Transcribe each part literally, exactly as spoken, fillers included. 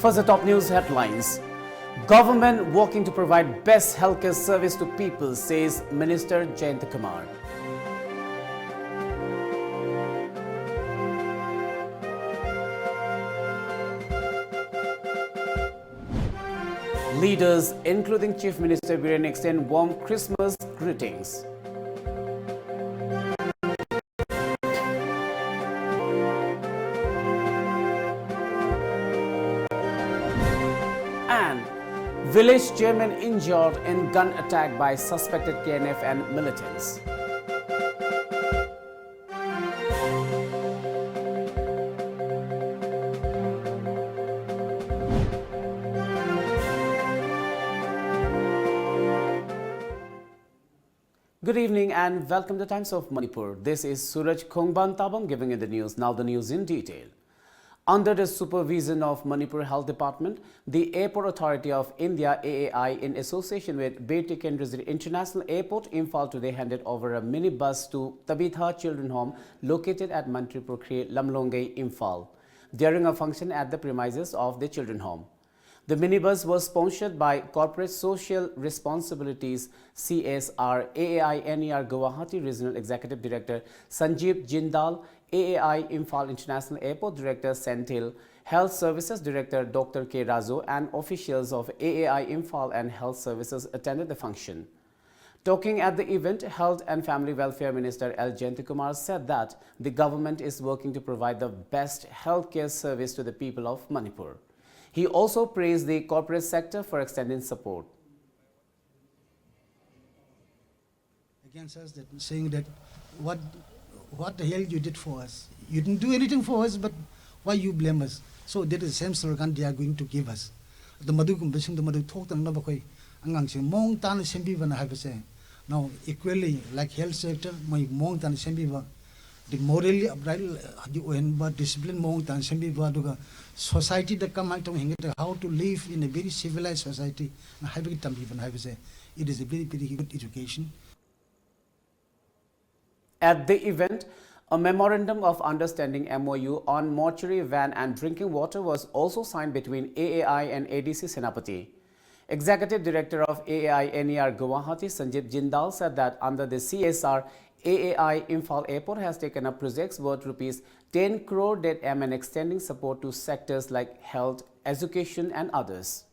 First, the top news headlines. Government working to provide best healthcare service to people, says Minister Jayanta Kumar. Leaders, including Chief Minister Biren, extend warm Christmas greetings. And village chairman injured in gun attack by suspected K N F and militants. Good evening and welcome to Times of Manipur. This is Suraj Khongban Tabang giving you the news. Now the news in detail. Under the supervision of Manipur Health Department, the Airport Authority of India, A A I, in association with Bir Tikendrajit International Airport, Imphal, today handed over a minibus to Tabitha Children Home located at Mantripur Khril, Lamlonggei, Imphal, during a function at the premises of the children home. The minibus was sponsored by Corporate Social Responsibilities, C S R, A A I N E R Guwahati Regional Executive Director Sanjeev Jindal, A A I Imphal International Airport Director Senthil, Health Services Director Doctor K Raju, and officials of A A I Imphal and Health Services attended the function. Talking at the event, Health and Family Welfare Minister L Jayantakumar said that the government is working to provide the best healthcare service to the people of Manipur. He also praised the corporate sector for extending support. Against us, that saying that what what the hell you did for us? You didn't do anything for us, but why you blame us? So that is the same slogan they are going to give us. ꯑꯗꯨ ꯃꯗꯨꯒꯨꯝꯕꯁꯤꯡꯗꯣ ꯃꯗꯨ ꯊꯣꯛꯇꯅꯕ ꯑꯩꯈꯣꯏ ꯑꯉꯥꯡꯁꯤꯡ ꯃꯑꯣꯡ ꯇꯥꯅ ꯁꯦꯝꯕꯤꯕꯅ ꯍꯥꯏꯕꯁꯦ꯫ Now equally, like health sector, ꯃꯣꯏ ꯃꯑꯣꯡ ꯇꯥꯅ ꯁꯦꯝꯕꯤꯕ, the morally upright ꯑꯗꯨ ꯑꯣꯏꯍꯟꯕ, discipline ꯃꯑꯣꯡ ꯇꯥꯅ ꯁꯦꯝꯕꯤꯕ, ꯑꯗꯨꯒ society ꯗ ꯀꯃꯥꯏꯅ ꯇꯧꯅ ꯍꯤꯡꯒꯗꯒꯦ, how to live in a very civilized society ꯅ ꯍꯥꯏꯕꯒꯤ ꯇꯝꯕꯤꯕꯅ ꯍꯥꯏꯕꯁꯦ, it is a very, very good education. At the event, A memorandum of understanding, M O U, on mortuary van and drinking water was also signed between A A I and A D C Senapati. Executive Director of A A I N E R Guwahati, Sanjeev Jindal, said that under the C S R, A A I Imphal Airport has taken up projects worth rupees ten crore that aim at extending support to sectors like health, education, and others.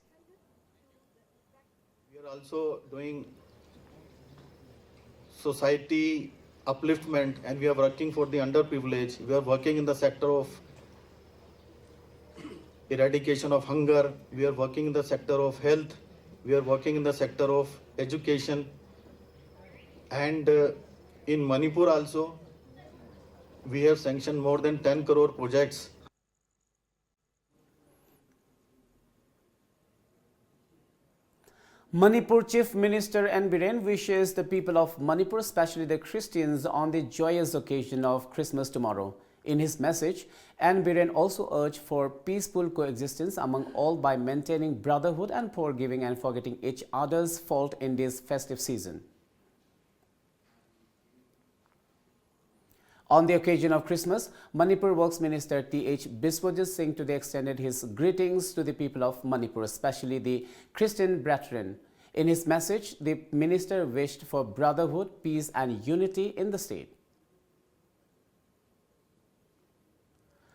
We are also doing society upliftment, and we are working for the underprivileged. We are working in the sector of eradication of hunger. We are working in the sector of health. We are working in the sector of education. And uh, in Manipur also, we have sanctioned more than ten crore projects. Manipur Chief Minister N Biren wishes the people of Manipur, especially the Christians, on the joyous occasion of Christmas tomorrow. In his message, N Biren also urged for peaceful coexistence among all by maintaining brotherhood and forgiving and forgetting each other's fault in this festive season. On the occasion of Christmas, Manipur Works Minister Th Biswajit Singh today extended his greetings to the people of Manipur, especially the Christian brethren. In his message, the minister wished for brotherhood, peace, and unity in the state.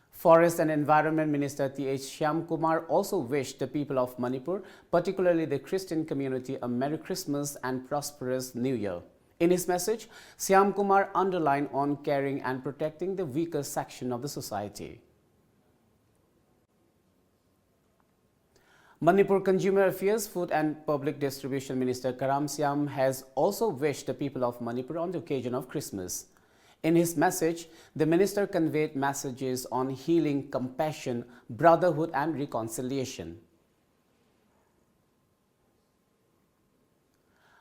Forest and Environment Minister Th Shyam Kumar also wished the people of Manipur, particularly the Christian community, a Merry Christmas and prosperous New Year. In his message, Shyam Kumar underlined on caring and protecting the weaker section of the society. Manipur Consumer Affairs, Food and Public Distribution Minister Karam Shyam has also wished the people of Manipur on the occasion of Christmas. In his message, the minister conveyed messages on healing, compassion, brotherhood, and reconciliation.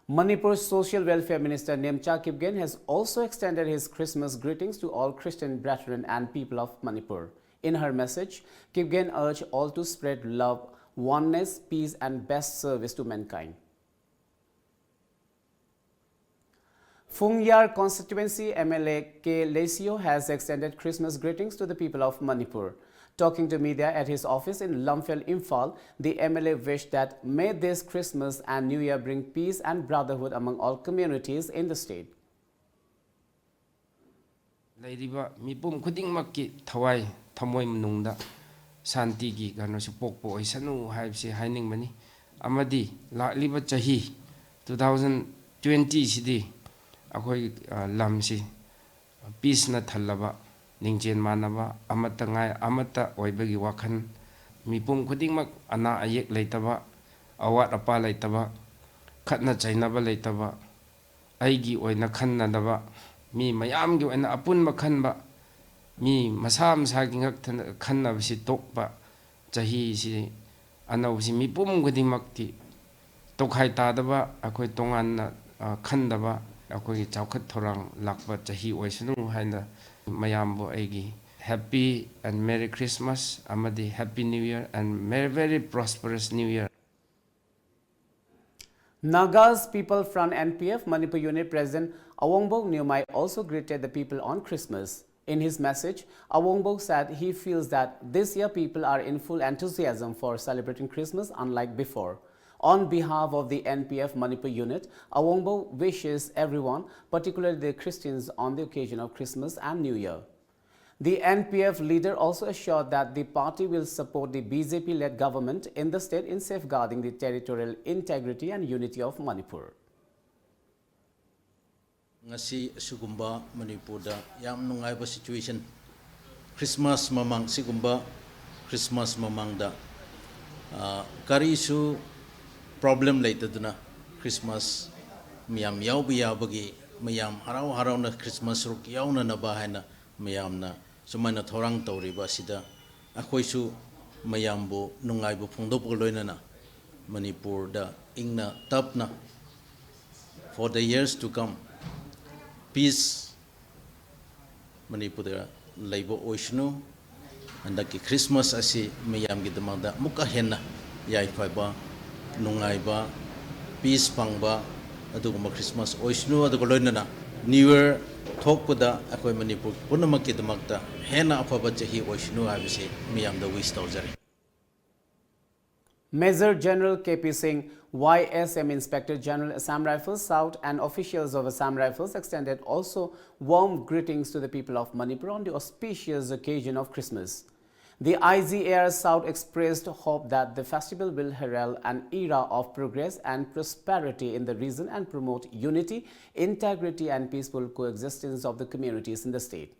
Manipur's Social Welfare Minister Nemcha Kipgen has also extended his Christmas greetings to all Christian brethren and people of Manipur. In her message, Kipgen urged all to spread love, oneness, peace, and best service to mankind. Phungyar constituency M L A K Leishiyo has extended Christmas greetings to the people of Manipur. Talking to media at his office in Lamphel, Imphal, the M L A wished that may this Christmas and New Year bring peace and brotherhood among all communities in the state. ꯂꯩꯔꯤꯕ ꯃꯤꯄꯨꯝ ꯈꯨꯗꯤꯡꯃꯛꯀꯤ ꯊꯋꯥꯏ ꯊꯃꯣꯏ ꯃꯅꯨꯡꯗ ꯁꯥꯟꯇꯤꯒꯤ ꯀꯩꯅꯣꯁꯨ ꯄꯣꯛꯄ ꯑꯣꯏꯁꯅꯨ ꯍꯥꯏꯕꯁꯤ ꯍꯥꯏꯅꯤꯡꯕꯅꯤ꯫ ꯑꯃꯗꯤ ꯂꯥꯛꯂꯤꯕ ꯆꯍꯤ two thousand twenty ꯁꯤꯗꯤ ꯑꯩꯈꯣꯏ, ꯑ, ꯂꯝꯁꯤ ꯄꯤꯁꯅ ꯊꯜꯂꯕ, ꯂꯤꯡꯖꯦꯜ ꯃꯥꯟꯅꯕ, ꯑꯃꯠꯇ ꯉꯥꯏ ꯑꯃꯠꯇ ꯑꯣꯏꯕꯒꯤ ꯋꯥꯈꯜ, ꯃꯤꯄꯨꯝ ꯈꯨꯗꯤꯡꯃꯛ ꯑꯅꯥ ꯑꯌꯦꯛ ꯂꯩꯇꯕ, ꯑꯋꯥꯠ ꯑꯄꯥ ꯂꯩꯇꯕ, ꯈꯠꯅ ꯆꯩꯅꯕ ꯂꯩꯇꯕ, ꯑꯩꯒꯤ ꯑꯣꯏꯅ ꯈꯟꯅꯗꯕ, ꯃꯤ ꯃꯌꯥꯝꯒꯤ ꯑꯣꯏꯅ ꯑꯄꯨꯟꯕ ꯈꯟꯕ, ꯃꯤ ꯃꯁꯥ ꯃꯁꯥꯒꯤ ꯉꯛꯇ ꯈꯟꯅꯕꯁꯤ ꯇꯣꯛꯄ, ꯆꯍꯤꯁꯤ ꯑꯅꯧꯕꯁꯤ ꯃꯤꯄꯨꯝ ꯈꯨꯗꯤꯡꯃꯛꯇꯤ ꯇꯣꯈꯥꯏ ꯇꯥꯗꯕ, ꯑꯩꯈꯣꯏ ꯇꯣꯉꯥꯟꯅ, ꯑ, ꯈꯟꯗꯕ, ꯑꯩꯈꯣꯏꯒꯤ ꯆꯥꯎꯈꯠ ꯊꯧꯔꯥꯡ ꯂꯥꯛꯄ ꯆꯍꯤ ꯑꯣꯏꯁꯅꯨ ꯍꯥꯏꯅ ꯃꯌꯥꯝꯕꯨ ꯑꯩꯒꯤ Happy and Merry Christmas ꯑꯃꯗꯤ Happy New Year and Merry, very prosperous New Year. Nagas People Front N P F Manipur Unit President Awongbok Nyumai also greeted the people on Christmas. In his message, Awongbok said he feels that this year people are in full enthusiasm for celebrating Christmas unlike before. On behalf of the N P F Manipur Unit, Awongbok wishes everyone, particularly the Christians, on the occasion of Christmas and New Year. The N P F leader also assured that the party will support the B J P-led government in the state in safeguarding the territorial integrity and unity of Manipur. ꯉꯁꯤ ꯑꯁꯤꯒꯨꯝꯕ ꯃꯅꯤꯄꯨꯔꯗ ꯌꯥꯝ ꯅꯨꯡꯉꯥꯏꯕ situation, Christmas ꯃꯃꯥꯡ, ꯁꯤꯒꯨꯝꯕ Christmas ꯃꯃꯥꯡꯗ, ꯑ, ꯀꯔꯤꯁꯨ problem ꯂꯩꯇꯗꯨꯅ Christmas ꯃꯌꯥꯝ ꯌꯥꯎꯕ ꯌꯥꯕꯒꯤ, ꯃꯌꯥꯝ ꯍꯔꯥꯎ ꯍꯔꯥꯎꯅ Christmas ꯁꯔꯨꯛ ꯌꯥꯎꯅꯅꯕ ꯍꯥꯏꯅ ꯃꯌꯥꯝꯅ ꯁꯨꯃꯥꯏꯅ ꯊꯧꯔꯥꯡ ꯇꯧꯔꯤꯕ ꯑꯁꯤꯗ ꯑꯩꯈꯣꯏꯁꯨ ꯃꯌꯥꯝꯕꯨ ꯅꯨꯡꯉꯥꯏꯕ ꯐꯣꯡꯗꯣꯛꯄꯒ ꯂꯣꯏꯅꯅ ꯃꯅꯤꯄꯨꯔꯗ ꯏꯪꯅ ꯇꯞꯅ for the years to come peace ꯃꯅꯤꯄꯨꯔꯗ ꯂꯩꯕ ꯑꯣꯏꯁꯅꯨ꯫ ꯍꯟꯗꯛꯀꯤ Christmas ꯑꯁꯤ ꯃꯌꯥꯝꯒꯤꯗꯃꯛꯇ ꯑꯃꯨꯛꯀ ꯍꯦꯟꯅ ꯌꯥꯏꯐꯕ, ꯅꯨꯡꯉꯥꯏꯕ, peace ꯐꯪꯕ, ꯑꯗꯨꯒꯨꯝꯕ ꯈ꯭ꯔꯤꯁꯃꯥꯁ ꯑꯣꯏꯁꯅꯨ, ꯑꯗꯨꯒ ꯂꯣꯏꯅꯅ ꯅ꯭ꯌꯨ ꯌꯔ ꯊꯣꯛꯄꯗ ꯑꯩꯈꯣꯏ ꯃꯅꯤꯄꯨꯔ ꯄꯨꯝꯅꯃꯛꯀꯤꯗꯃꯛꯇ ꯍꯦꯟꯅ ꯑꯐꯕ ꯆꯍꯤ ꯑꯣꯏꯁꯅꯨ ꯍꯥꯏꯕꯁꯤ ꯃꯤꯌꯥꯝꯗ ꯋꯤꯁ ꯇꯧꯖꯔꯤ꯫ Major General K P Singh, Y S M Inspector General Assam Rifles South and officials of Assam Rifles extended also warm greetings to the people of Manipur on the auspicious occasion of Christmas. The I G A R South expressed hope that the festival will herald an era of progress and prosperity in the region and promote unity, integrity and peaceful coexistence of the communities in the state.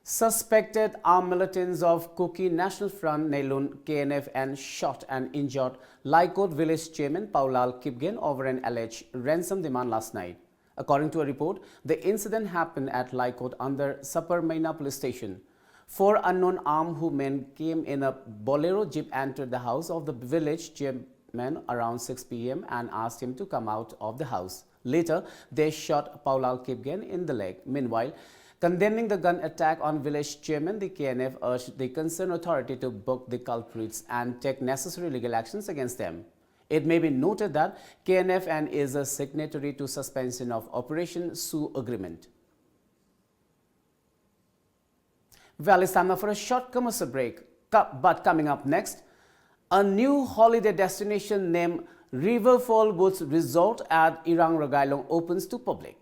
Suspected armed militants of Kuki National Front, Neilun K N F, and shot and injured Laikot village chairman Paulal Kipgen over an alleged ransom demand last night. According to a report, the incident happened at Laikot under Saparmeina police station. Four unknown armed men came in a Bolero jeep, entered the house of the village chairman around six p m and asked him to come out of the house. Later, they shot Paulal Kipgen in the leg. Meanwhile, condemning the gun attack on village chairman, the K N F urged the concerned authority to book the culprits and take necessary legal actions against them. It may be noted that K N F and is a signatory to Suspension of Operation Sue Agreement. Well, it's time now for a short commercial break. But coming up next, a new holiday destination named Riverfall Woods Resort at Irang Ragailong opens to public.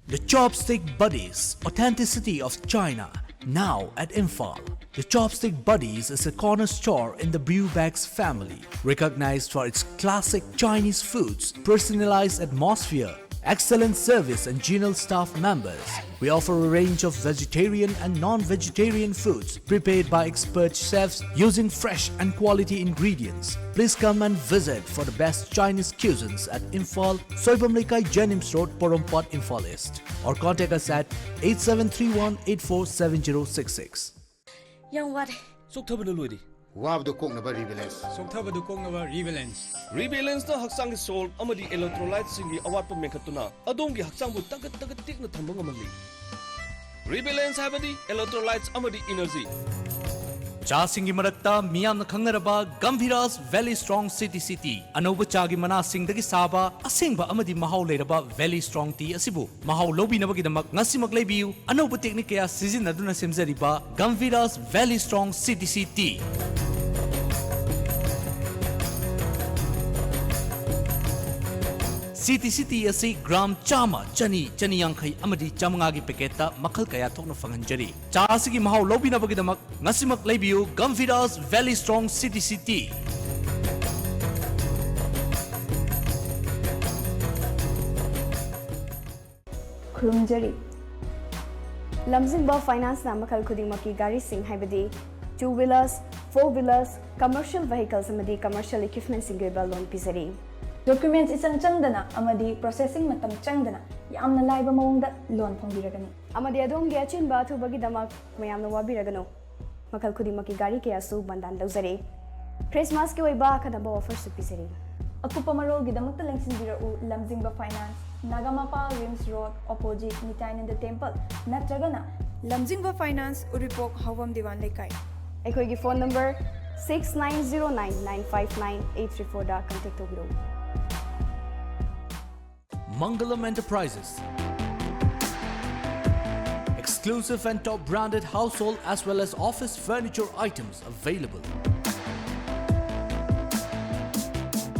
The Chopstick Buddies, authenticity of China, now at Imphal. The Chopstick Buddies is a corner store in the Brewbags family, recognized for its classic Chinese foods, personalized atmosphere, Excellent service and genial staff members. We offer a range of vegetarian and non-vegetarian foods prepared by expert chefs using fresh and quality ingredients. Please come and visit for the best Chinese cuisines at Imphal, Soibam Leikai, Jenims Road, Porompat, Imphal East. Or contact us at eight seven three one eight four seven zero six six. ꯌꯥꯝ ꯋꯥꯔꯦ꯫ ꯆꯣꯛꯊꯕꯅ ꯂꯣꯏꯔꯦ꯫ ꯋꯥꯕꯗꯨ ꯀꯣꯛꯅꯕ ꯔꯤꯕꯦꯂꯦꯟꯁ꯫ ꯆꯣꯛꯊꯕꯗꯨ ꯀꯣꯛꯅꯕ ꯔꯤꯕꯦꯂꯦꯟꯁ꯫ ꯔꯤꯕꯦꯂꯦꯟꯁꯅ ꯍꯛꯆꯥꯡꯒꯤ salt ꯑꯃꯗꯤ ꯏꯂꯦꯛꯇ꯭ꯔꯣꯂꯥꯏꯠꯁꯤꯡꯒꯤ ꯑꯋꯥꯠꯄ ꯃꯦꯟꯈꯠꯇꯨꯅ ꯑꯗꯣꯝꯒꯤ ꯍꯛꯆꯥꯡꯕꯨ ꯇꯒꯠ ꯇꯒꯠ ꯇꯦꯛꯅ ꯊꯝꯕ ꯉꯝꯍꯜꯂꯤ꯫ ꯔꯤꯕꯦꯂꯦꯟꯁ ꯍꯥꯏꯕꯗꯤ ꯏꯂꯦꯛꯇ꯭ꯔꯣꯂꯥꯏꯠꯁ ꯑꯃꯗꯤ ꯏꯅꯔꯖꯤ꯫ ꯆꯥꯁꯤꯡꯒꯤ ꯃꯔꯛꯇ ꯃꯤꯌꯥꯝꯅ ꯈꯪꯅꯔꯕ Gambhiras Valley Strong C T C tea. ꯑꯅꯧꯕ ꯆꯥꯒꯤ ꯃꯅꯥꯁꯤꯡꯗꯒꯤ ꯁꯥꯕ ꯑꯁꯦꯡꯕ ꯑꯃꯗꯤ ꯃꯍꯥꯎ ꯂꯩꯔꯕ ꯚꯦꯂꯤ ꯁ꯭ꯇ꯭ꯔꯣꯡ ꯇꯤ ꯑꯁꯤꯕꯨ ꯃꯍꯥꯎ ꯂꯧꯕꯤꯅꯕꯒꯤꯗꯃꯛ ꯉꯁꯤꯃꯛ ꯂꯩꯕꯤꯌꯨ꯫ ꯑꯅꯧꯕ ꯇꯦꯛꯅꯤꯛ ꯀꯌꯥ ꯁꯤꯖꯤꯟꯅꯗꯨꯅ ꯁꯦꯝꯖꯔꯤꯕ Gambhiras Valley Strong C T C T. C T C tea ꯑꯁꯤ ꯒ꯭ꯔꯥꯝ ꯆꯥꯝꯃ, ꯆꯅꯤ, ꯆꯅꯤ ꯌꯥꯡꯈꯩ ꯑꯃꯗꯤ ꯆꯥꯃꯉꯥꯒꯤ ꯄꯦꯀꯦꯠꯇ ꯃꯈꯜ ꯀꯌꯥ ꯊꯣꯛꯅ ꯐꯪꯍꯟꯖꯔꯤ꯫ ꯆꯥ ꯑꯁꯤꯒꯤ ꯃꯍꯥꯎ ꯂꯧꯕꯤꯅꯕꯒꯤꯗꯃꯛ ꯉꯁꯤꯃꯛ ꯂꯩꯕꯤꯌꯨ Gambhiras Valley Strong C T C tea. ꯈꯨꯔꯨꯝꯖꯔꯤ꯫ ꯂꯝꯖꯤꯡꯕ ꯐꯥꯏꯅꯥꯟꯁꯅ ꯃꯈꯜ ꯈꯨꯗꯤꯡꯃꯛꯀꯤ ꯒꯥꯔꯤꯁꯤꯡ, ꯍꯥꯏꯕꯗꯤ two wheelers, four wheelers, commercial vehicles ꯑꯃꯗꯤ commercial equipmentꯁꯤꯡꯒꯤ ꯑꯣꯏꯕ ꯂꯣꯟ ꯄꯤꯖꯔꯤ꯫ Documents ꯏꯆꯪ ꯆꯪꯗꯅ ꯑꯃꯗꯤ processing ꯃꯇꯝ ꯆꯪꯗꯅ ꯌꯥꯝꯅ ꯂꯥꯏꯕ ꯃꯑꯣꯡꯗ ꯂꯣꯟ ꯐꯪꯕꯤꯔꯒꯅꯤ꯫ ꯑꯃꯗꯤ ꯑꯗꯣꯝꯒꯤ ꯑꯆꯤꯟꯕ ꯑꯊꯨꯕꯒꯤꯗꯃꯛ ꯃꯌꯥꯝꯅ ꯋꯥꯕꯤꯔꯒꯅꯨ꯫ ꯃꯈꯜ ꯈꯨꯗꯤꯡꯃꯛꯀꯤ ꯒꯥꯔꯤ ꯀꯌꯥꯁꯨ ꯕꯟꯗꯥꯟ ꯂꯧꯖꯔꯤ꯫ ꯈ꯭ꯔꯤꯁꯃꯥꯁꯀꯤ ꯑꯣꯏꯕ ꯑꯈꯟꯅꯕ ꯑꯣꯐꯔꯁꯨ ꯄꯤꯖꯔꯤ꯫ ꯑꯀꯨꯞꯄ ꯃꯔꯣꯜꯒꯤꯗꯃꯛꯇ ꯂꯦꯡꯁꯤꯟꯕꯤꯔꯛꯎ, Lamjingba finance, Nagamapal RIMS road, opposite Nityanand temple, ꯅꯠꯇ꯭ꯔꯒꯅ ꯂꯝꯖꯤꯡꯕ ꯐꯥꯏꯅꯥꯟꯁ, ꯎꯔꯤꯄꯣꯛ, ꯍꯥꯎꯕꯝ ꯗꯤꯋꯥꯟ ꯂꯩꯀꯥꯏ꯫ ꯑꯩꯈꯣꯏꯒꯤ phone number six nine zero nine nine five nine eight three fourꯗ contact ꯇꯧꯕꯤꯔꯛꯎ꯫ Mangalam Enterprises. Exclusive and top branded household as well as office furniture items available.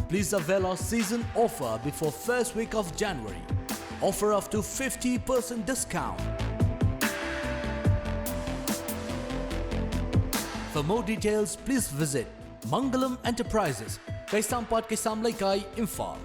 Please avail our season offer before first week of January. Offer up to fifty percent discount. For more details, please visit Mangalam Enterprises, Kaisampat, Kaisam Leikai, Imphal.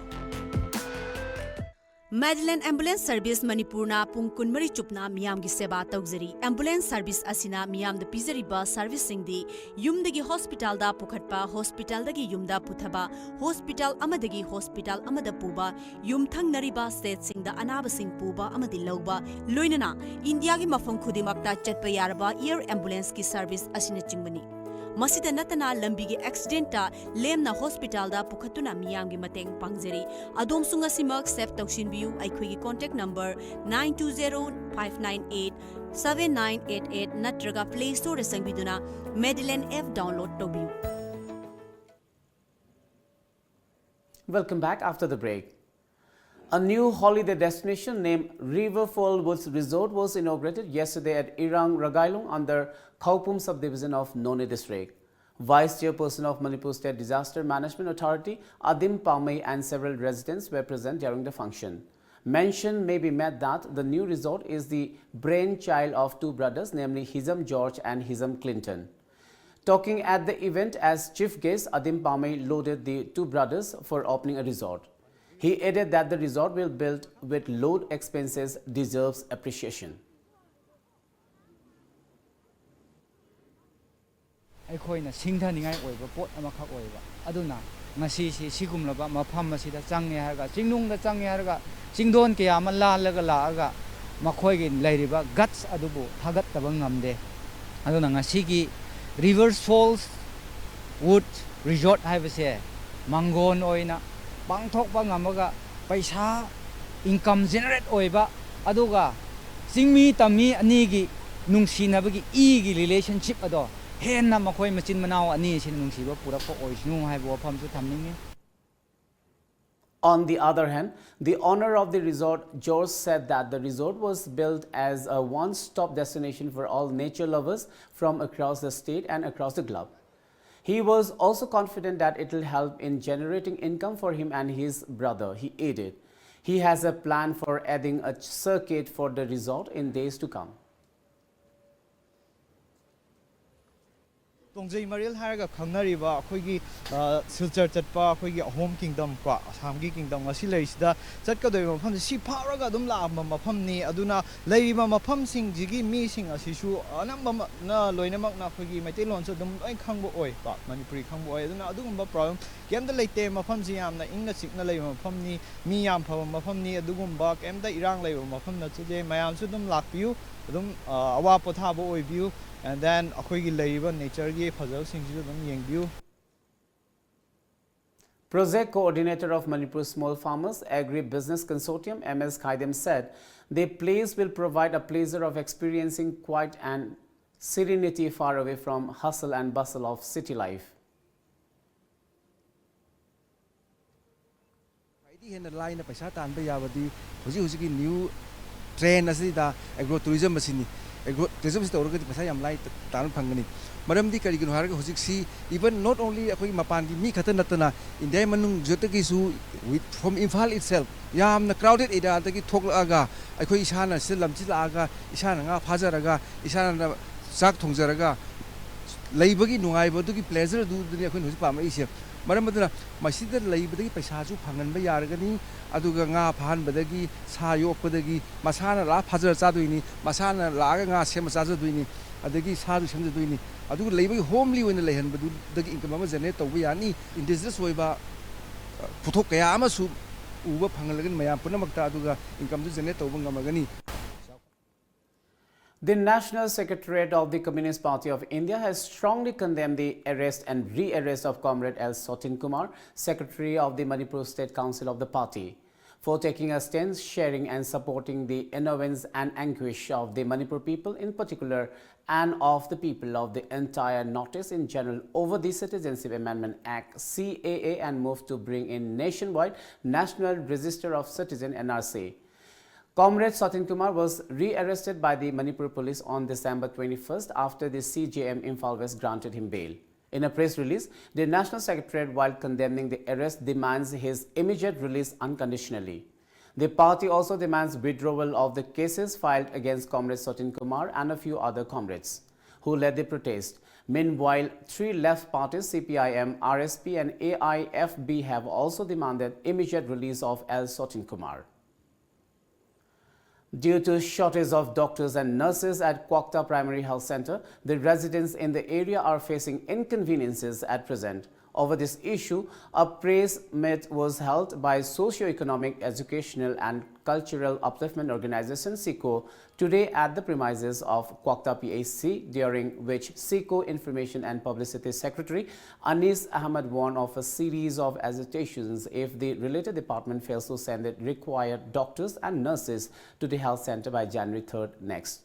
Madeline Ambulance Service ꯃꯅꯤꯄꯨꯔꯅ ꯄꯨꯡ ꯀꯨꯟꯃꯔꯤ ꯆꯨꯞꯅ ꯃꯤꯌꯥꯝꯒꯤ ꯁꯦꯕꯥ ꯇꯧꯖꯔꯤ꯫ Ambulance service ꯑꯁꯤꯅ ꯃꯤꯌꯥꯝꯗ ꯄꯤꯖꯔꯤꯕ service ꯁꯤꯡꯗꯤ ꯌꯨꯝꯗꯒꯤ hospital ꯗ ꯄꯨꯈꯠꯄ, hospital ꯗꯒꯤ ꯌꯨꯝꯗ ꯄꯨꯊꯕ, hospital ꯑꯃꯗꯒꯤ hospital ꯑꯃꯗ ꯄꯨꯕ, ꯌꯨꯝꯊꯪꯅꯔꯤꯕ state ꯁꯤꯡꯗ ꯑꯅꯥꯕꯁꯤꯡ ꯄꯨꯕ ꯑꯃꯗꯤ ꯂꯧꯕ, ꯂꯣꯏꯅꯅ ꯏꯟꯗꯤꯌꯥꯒꯤ ꯃꯐꯝ ꯈꯨꯗꯤꯡꯃꯛꯇ ꯆꯠꯄ ꯌꯥꯔꯕ air ambulance ꯀꯤ service ꯑꯁꯤꯅꯆꯤꯡꯕꯅꯤ꯫ ꯃꯁꯤꯗ ꯅꯠꯇꯅ ꯂꯝꯕꯤꯒꯤ accident ꯇ ꯂꯦꯝꯅ hospital ꯗ ꯄꯨꯈꯠꯇꯨꯅ ꯃꯤꯌꯥꯝꯒꯤ ꯃꯇꯦꯡ ꯄꯥꯡꯖꯔꯤ꯫ ꯑꯗꯣꯝꯁꯨ ꯉꯁꯤꯃꯛ save ꯇꯧꯁꯤꯟꯕꯤꯌꯨ꯫ ꯑꯩꯈꯣꯏꯒꯤ contact number nine two zero five nine eight seven nine eight eight ꯅꯠꯇ꯭ꯔꯒ Play Store ꯗ ꯆꯪꯕꯤꯗꯨꯅ Madeline app download ꯇꯧꯕꯤꯌꯨ꯫ Welcome back after the break. A new holiday destination named River Fall Woods Resort was inaugurated yesterday at Irang Ragailung under Khaopum subdivision of Noney district. Vice Chairperson of Manipur State Disaster Management Authority, Adim Pamei, and several residents were present during the function. Mention may be made that the new resort is the brainchild of two brothers, namely Hizam George and Hizam Clinton. Talking at the event as chief guest, Adim Pamei lauded the two brothers for opening a resort. He added that the resort will built with low expenses deserves appreciation. ꯑꯩꯈꯣꯏꯅ ꯁꯤꯡꯊꯅꯤꯡꯉꯥꯏ ꯑꯣꯏꯕ ꯄꯣꯠ ꯑꯃꯈꯛ ꯑꯣꯏꯕ꯫ ꯑꯗꯨꯅ ꯉꯁꯤꯁꯤ ꯁꯤꯒꯨꯝꯂꯕ ꯃꯐꯝ ꯑꯁꯤꯗ ꯆꯪꯉꯦ ꯍꯥꯏꯔꯒ, ꯆꯤꯡꯅꯨꯡꯗ ꯆꯪꯉꯦ ꯍꯥꯏꯔꯒ, ꯆꯤꯡꯗꯣꯟ ꯀꯌꯥ ꯑꯃ ꯂꯥꯜꯂꯒ ꯂꯥꯛꯑꯒ ꯃꯈꯣꯏꯒꯤ ꯂꯩꯔꯤꯕ guts ꯑꯗꯨꯕꯨ ꯊꯥꯒꯠꯇꯕ ꯉꯝꯗꯦ꯫ ꯑꯗꯨꯅ ꯉꯁꯤꯒꯤ River Falls Wood Resort ꯍꯥꯏꯕꯁꯦ ꯃꯥꯡꯒꯣꯟ ꯑꯣꯏꯅ ꯄꯥꯡꯊꯣꯛꯄ ꯉꯝꯃꯒ ꯄꯩꯁꯥ income generate ꯑꯣꯏꯕ, ꯑꯗꯨꯒ ꯆꯤꯡꯃꯤ ꯇꯝꯃꯤ ꯑꯅꯤꯒꯤ ꯅꯨꯡꯁꯤꯅꯕꯒꯤ ꯏꯒꯤ relationship ꯑꯗꯣ ꯍꯦꯟꯅ ꯃꯈꯣꯏ ꯃꯆꯤꯟ ꯃꯅꯥꯎ ꯑꯅꯤ ꯑꯁꯤꯅ ꯅꯨꯡꯁꯤꯕ ꯄꯨꯔꯛꯄ ꯑꯣꯏꯁꯅꯨ ꯍꯥꯏꯕ ꯋꯥꯐꯝꯁꯨ ꯊꯝꯅꯤꯡꯉꯤ꯫ On the other hand, the owner of the resort, George, said that the resort was built as a one-stop destination for all nature lovers from across the state and across the globe. He was also confident that it will help in generating income for him and his brother. He added, he has a plan for adding a circuit for the resort in days to come. ꯇꯣꯡꯖꯩ ꯃꯔꯤꯜ ꯍꯥꯏꯔꯒ ꯈꯪꯅꯔꯤꯕ ꯑꯩꯈꯣꯏꯒꯤ, ꯑ, ꯁꯤꯜꯆꯔ ꯆꯠꯄ ꯑꯩꯈꯣꯏꯒꯤ ꯑꯍꯣꯝ kingdom ꯀꯣ, ꯑꯁꯥꯝꯒꯤ kingdom ꯉꯁꯤ ꯂꯩꯔꯤꯁꯤꯗ ꯆꯠꯀꯗꯣꯏꯕ ꯃꯐꯝꯁꯤ ꯁꯤ ꯐꯥꯎꯔꯒ ꯑꯗꯨꯝ ꯂꯥꯛꯑꯝꯕ ꯃꯐꯝꯅꯤ꯫ ꯑꯗꯨꯅ ꯂꯩꯔꯤꯕ ꯃꯐꯝꯁꯤꯡꯁꯤꯒꯤ ꯃꯤꯁꯤꯡ ꯑꯁꯤꯁꯨ ꯑꯅꯝꯕꯅ ꯂꯣꯏꯅꯃꯛꯅ ꯑꯩꯈꯣꯏꯒꯤ ꯃꯩꯇꯩꯂꯣꯟꯁꯨ ꯑꯗꯨꯝ ꯂꯣꯏ ꯈꯪꯕ ꯑꯣꯏ ꯀꯣ, ꯃꯅꯤꯄꯨꯔꯤ ꯈꯪꯕ ꯑꯣꯏ꯫ ꯑꯗꯨꯅ ꯑꯗꯨꯒꯨꯝꯕ ꯄ꯭ꯔꯣꯕ꯭ꯂꯦꯝ ꯀꯩꯝꯇ ꯂꯩꯇꯦ꯫ ꯃꯐꯝꯁꯤ ꯌꯥꯝꯅ ꯏꯪꯅ ꯆꯤꯛꯅ ꯂꯩꯕ ꯃꯐꯝꯅꯤ, ꯃꯤ ꯌꯥꯝ ꯐꯕ ꯃꯐꯝꯅꯤ꯫ ꯑꯗꯨꯒꯨꯝꯕ ꯀꯩꯝꯇ ꯏꯔꯥꯡ ꯂꯩꯕ ꯃꯐꯝ ꯅꯠꯆꯗꯦ꯫ ꯃꯌꯥꯝꯁꯨ ꯑꯗꯨꯝ ꯂꯥꯛꯄꯤꯌꯨ, ꯑꯗꯨꯝ, ꯑ, ꯑꯋꯥ ꯄꯣꯊꯥꯕ ꯑꯣꯏꯕꯤꯌꯨ꯫ And then ꯑꯩꯈꯣꯏꯒꯤ ꯂꯩꯔꯤꯕ ꯅꯦꯆꯔꯒꯤ ꯐꯖꯕꯁꯤꯡꯁꯤꯁꯨ ꯑꯗꯨꯝ ꯌꯦꯡꯕꯤꯌꯨ꯫ Project Coordinator of Manipur Small Farmers Agri-Business Consortium, M S Khaidem, said the place will provide a pleasure of experiencing quiet and serenity far away from hustle and bustle of city life. ꯈ꯭ꯋꯥꯏꯗꯒꯤ ꯍꯦꯟꯅ ꯂꯥꯏꯅ ꯄꯩꯁꯥ ꯇꯥꯟꯕ ꯌꯥꯕꯗꯤ ꯍꯧꯖꯤꯛ ꯍꯧꯖꯤꯛꯀꯤ new train ꯑꯁꯤꯗ agro tourism ꯑꯁꯤꯅꯤ꯫ ꯑꯦꯒ꯭ꯔꯣ ꯇꯨꯔꯤꯖꯝꯁꯤ ꯇꯧꯔꯒꯗꯤ ꯄꯩꯁꯥ ꯌꯥꯝ ꯂꯥꯏ ꯇꯥꯟꯕ ꯐꯪꯒꯅꯤ꯫ ꯃꯔꯝꯗꯤ ꯀꯔꯤꯒꯤꯅꯣ ꯍꯥꯏꯔꯒ ꯍꯧꯖꯤꯛꯁꯤ even not only ꯑꯩꯈꯣꯏꯒꯤ ꯃꯄꯥꯟꯒꯤ ꯃꯤ ꯈꯛꯇ ꯅꯠꯇꯅ ꯏꯟꯗꯤꯌꯥꯒꯤ ꯃꯅꯨꯡꯗꯇꯒꯤꯁꯨ with from Imphal itself ꯌꯥꯝꯅ crowded areaꯗꯒꯤ ꯊꯣꯛꯂꯛꯑꯒ ꯑꯩꯈꯣꯏ ꯏꯁꯥꯅ ꯁꯤꯗ ꯂꯝꯁꯤꯗ ꯂꯥꯛꯑꯒ ꯏꯁꯥꯅ ꯉꯥ ꯐꯥꯖꯔꯒ ꯏꯁꯥꯅ ꯆꯥꯛ ꯊꯣꯡꯖꯔꯒ ꯂꯩꯕꯒꯤ ꯅꯨꯡꯉꯥꯏꯕꯗꯨꯒꯤ pleasure ꯑꯗꯨꯗꯨꯅꯤ ꯑꯩꯈꯣꯏꯅ ꯍꯧꯖꯤꯛ ꯄꯥꯝꯃꯛꯏꯁꯦ꯫ ꯃꯔꯝ ꯑꯗꯨꯅ ꯃꯁꯤꯗ ꯂꯩꯕꯗꯒꯤ ꯄꯩꯁꯥꯁꯨ ꯐꯪꯍꯟꯕ ꯌꯥꯔꯒꯅꯤ꯫ ꯑꯗꯨꯒ ꯉꯥ ꯐꯥꯍꯟꯕꯗꯒꯤ, ꯁꯥ ꯌꯣꯛꯄꯗꯒꯤ, ꯃꯁꯥꯅ ꯂꯥꯛꯑ ꯐꯥꯖꯔ ꯆꯥꯗꯣꯏꯅꯤ, ꯃꯁꯥꯅ ꯂꯥꯛꯑꯒ ꯉꯥ ꯁꯦꯝꯃ ꯆꯥꯖꯗꯣꯏꯅꯤ, ꯑꯗꯒꯤ ꯁꯥꯁꯨ ꯁꯦꯝꯖꯗꯣꯏꯅꯤ꯫ ꯑꯗꯨꯒ ꯂꯩꯕꯒꯤ ꯍꯣꯝꯂꯤ ꯑꯣꯏꯅ ꯂꯩꯍꯟꯕꯗꯨꯗꯒꯤ ꯏꯟꯀꯝ ꯑꯃ ꯖꯦꯅꯦꯔꯦꯠ ꯇꯧꯕ ꯌꯥꯅꯤ꯫ ꯏꯟꯗꯤꯖꯤꯅꯁ ꯑꯣꯏꯕ, ꯑ, ꯄꯣꯠꯊꯣꯛ ꯀꯌꯥ ꯑꯃꯁꯨ ꯎꯕ ꯐꯪꯍꯜꯂꯒꯅꯤ ꯃꯌꯥꯝ ꯄꯨꯝꯅꯃꯛꯇ, ꯑꯗꯨꯒ ꯏꯟꯀꯝꯁꯨ ꯖꯦꯅꯦꯔꯦꯠ ꯇꯧꯕ ꯉꯝꯃꯒꯅꯤ꯫ The National Secretariat of the Communist Party of India has strongly condemned the arrest and re-arrest of Comrade L Sotin Kumar, Secretary of the Manipur State Council of the party, for taking a stance sharing and supporting the annoyance and anguish of the Manipur people in particular and of the people of the entire Northeast in general over the Citizenship Amendment Act, C A A, and move to bring in nationwide National Register of Citizen, N R C. Comrade Sotin Kumar was re-arrested by the Manipur police on December twenty-first after the C J M Imphal West granted him bail. In a press release, the National Secretariat, while condemning the arrest, demands his immediate release unconditionally. The party also demands withdrawal of the cases filed against Comrade Sotin Kumar and a few other comrades who led the protest, Meanwhile, three left parties, C P I M, R S P, and A I F B, have also demanded immediate release of L Sotin Kumar. Due to shortage of doctors and nurses at Kwakta Primary Health Center, the residents in the area are facing inconveniences at present. Over this issue, a press meet was held by Socio-Economic, Educational and Cultural Upliftment Organization, SECO, today at the premises of Kwakta P H C, during which SECO Information and Publicity Secretary Anis Ahmed warned of a series of agitations if the related department fails to send the required doctors and nurses to the health center by January third next.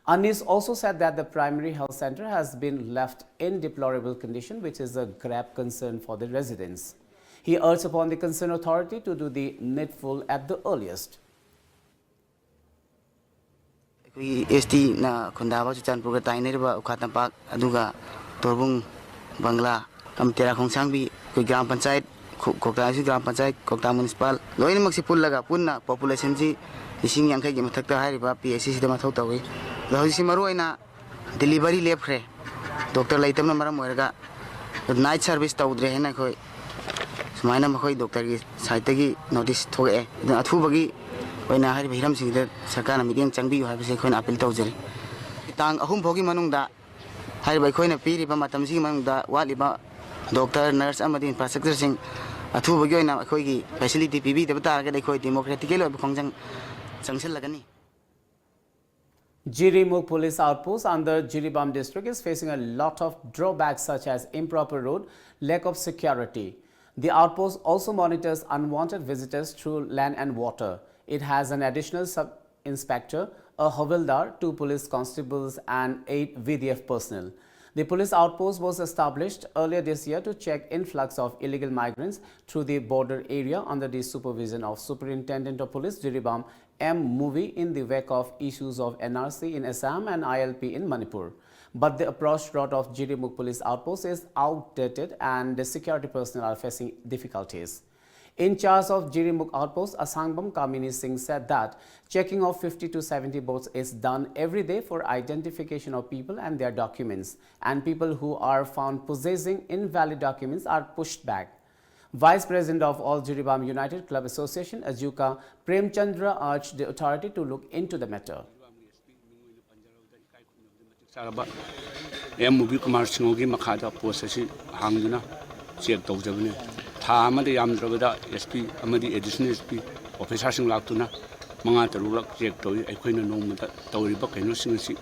Anis also said that the primary health center has been left in deplorable condition, which is a grave concern for the residents. He urged upon the concerned authority to do the needful at the earliest. ꯑꯩꯈꯣꯏꯒꯤ ꯑꯦꯁ ꯇꯤꯅ ꯈꯨꯟꯗꯥꯕ ꯆꯨꯔꯆꯥꯟꯄꯨꯔꯒ ꯇꯥꯏꯅꯔꯤꯕ ꯎꯈꯥ ꯇꯝꯄꯥꯛ ꯑꯗꯨꯒ ꯇꯣꯔꯕꯨꯡ ꯕꯪꯒ꯭ꯂꯥ ꯑꯃꯗꯤ ꯇꯦꯔꯥ ꯈꯣꯡꯁꯥꯡꯕꯤ ꯑꯩꯈꯣꯏ gram panchayat ꯈꯨ- ꯀ꯭ꯋꯥꯛꯇꯥ ꯑꯁꯤ gram panchayat ꯀ꯭ꯋꯥꯛꯇꯥ municipal ꯂꯣꯏꯅꯃꯛꯁꯤ ꯄꯨꯜꯂꯒ ꯄꯨꯟꯅ ꯄꯣꯄꯨꯂꯦꯁꯟꯁꯤ ꯂꯤꯁꯤꯡ ꯌꯥꯡꯈꯩꯒꯤ ꯃꯊꯛꯇ ꯍꯥꯏꯔꯤꯕ ꯄꯤ ꯑꯩꯆ ꯁꯤꯁꯤꯗ ꯃꯊꯧ ꯇꯧꯏ꯫ ꯑꯗꯣ ꯍꯧꯖꯤꯛꯁꯤ ꯃꯔꯨꯑꯣꯏꯅ ꯗꯤꯂꯤꯚꯔꯤ ꯂꯦꯞꯈ꯭ꯔꯦ꯫ ꯗꯣꯛꯇꯔ ꯂꯩꯇꯕꯅ ꯃꯔꯝ ꯑꯣꯏꯔꯒ ꯅꯥꯏꯠ ꯁꯥꯔꯚꯤꯁ ꯇꯧꯗ꯭ꯔꯦ ꯍꯥꯏꯅ ꯑꯩꯈꯣꯏ ꯁꯨꯃꯥꯏꯅ ꯃꯈꯣꯏ ꯗꯣꯛꯇꯔꯒꯤ ꯁꯥꯏꯠꯇꯒꯤ ꯅꯣꯇꯤꯁ ꯊꯣꯛꯂꯛꯑꯦ꯫ ꯑꯗꯨꯅ ꯑꯊꯨꯕꯒꯤ ꯑꯣꯏꯅ ꯍꯥꯏꯔꯤꯕ ꯍꯤꯔꯝꯁꯤꯡꯁꯤꯗ ꯁꯔꯀꯥꯔꯅ ꯃꯤꯠꯌꯦꯡ ꯆꯪꯕꯤꯌꯨ ꯍꯥꯏꯕꯁꯤ ꯑꯩꯈꯣꯏꯅ ꯑꯄꯤꯜ ꯇꯧꯖꯔꯤ꯫ ꯇꯥꯡ ꯑꯍꯨꯝ ꯐꯥꯎꯒꯤ ꯃꯅꯨꯡꯗ ꯍꯥꯏꯔꯤꯕ ꯑꯩꯈꯣꯏꯅ ꯄꯤꯔꯤꯕ ꯃꯇꯝꯁꯤꯒꯤ ꯃꯅꯨꯡꯗ ꯋꯥꯠꯂꯤꯕ ꯗꯣꯛꯇꯔ, ꯅꯔꯁ ꯑꯃꯗꯤ ꯏꯟꯐ꯭ꯔꯥꯁ꯭ꯇ꯭ꯔꯛꯆꯔꯁꯤꯡ ꯑꯊꯨꯕꯒꯤ ꯑꯣꯏꯅ ꯑꯩꯈꯣꯏꯒꯤ ꯐꯦꯁꯤꯂꯤꯇꯤ ꯄꯤꯕꯤꯗꯕ ꯇꯥꯔꯒꯗꯤ ꯑꯩꯈꯣꯏ ꯗꯦꯃꯣꯀ꯭ꯔꯦꯇꯤꯀꯦꯜ ꯑꯣꯏꯕ ꯈꯣꯡꯖꯪ ꯆꯪꯁꯤꯜꯂꯒꯅꯤ꯫ Jiribam Police Outpost under Jiribam district is facing a lot of drawbacks such as improper road, lack of security. The outpost also monitors unwanted visitors through land and water. It has an additional sub-inspector, a havildar, two police constables and eight V D F personnel. The police outpost was established earlier this year to check influx of illegal migrants through the border area under the supervision of Superintendent of Police Jiribam M Muvi in the wake of issues of N R C in Assam and I L P in Manipur. But the approach route of Jiribam Police Outpost is outdated and the security personnel are facing difficulties. In charge of Jiribam outpost, Asangbam Kamini Singh, said that checking of fifty to seventy boats is done every day for identification of people and their documents, and people who are found possessing invalid documents are pushed back. Vice President of All Jiribam United Club Association, Ajuka Premchandra, urged the authority to look into the matter. ꯆꯥꯔꯕ M ꯃꯨꯕꯤ ꯀꯨꯃꯥꯔ ꯁꯤꯡꯍꯒꯤ ꯃꯈꯥꯗ ꯄꯣꯁ ꯑꯁꯤ ꯍꯥꯡꯗꯨꯅ check ꯇꯧꯖꯕꯅꯤ꯫ ꯊꯥ ꯑꯃꯗ ꯌꯥꯝꯗ꯭ꯔꯕꯗ S P ꯑꯃꯗꯤ additional S P ꯑꯣꯐꯤꯁꯥꯔꯁꯤꯡ ꯂꯥꯛꯇꯨꯅ ꯃꯉꯥ ꯇꯔꯨꯛꯂꯛ ꯆꯦꯛ ꯇꯧꯏ꯫ ꯑꯩꯈꯣꯏꯅ ꯅꯣꯡꯃꯗ ꯇꯧꯔꯤꯕ ꯀꯩꯅꯣꯁꯤꯡ ꯑꯁꯤ,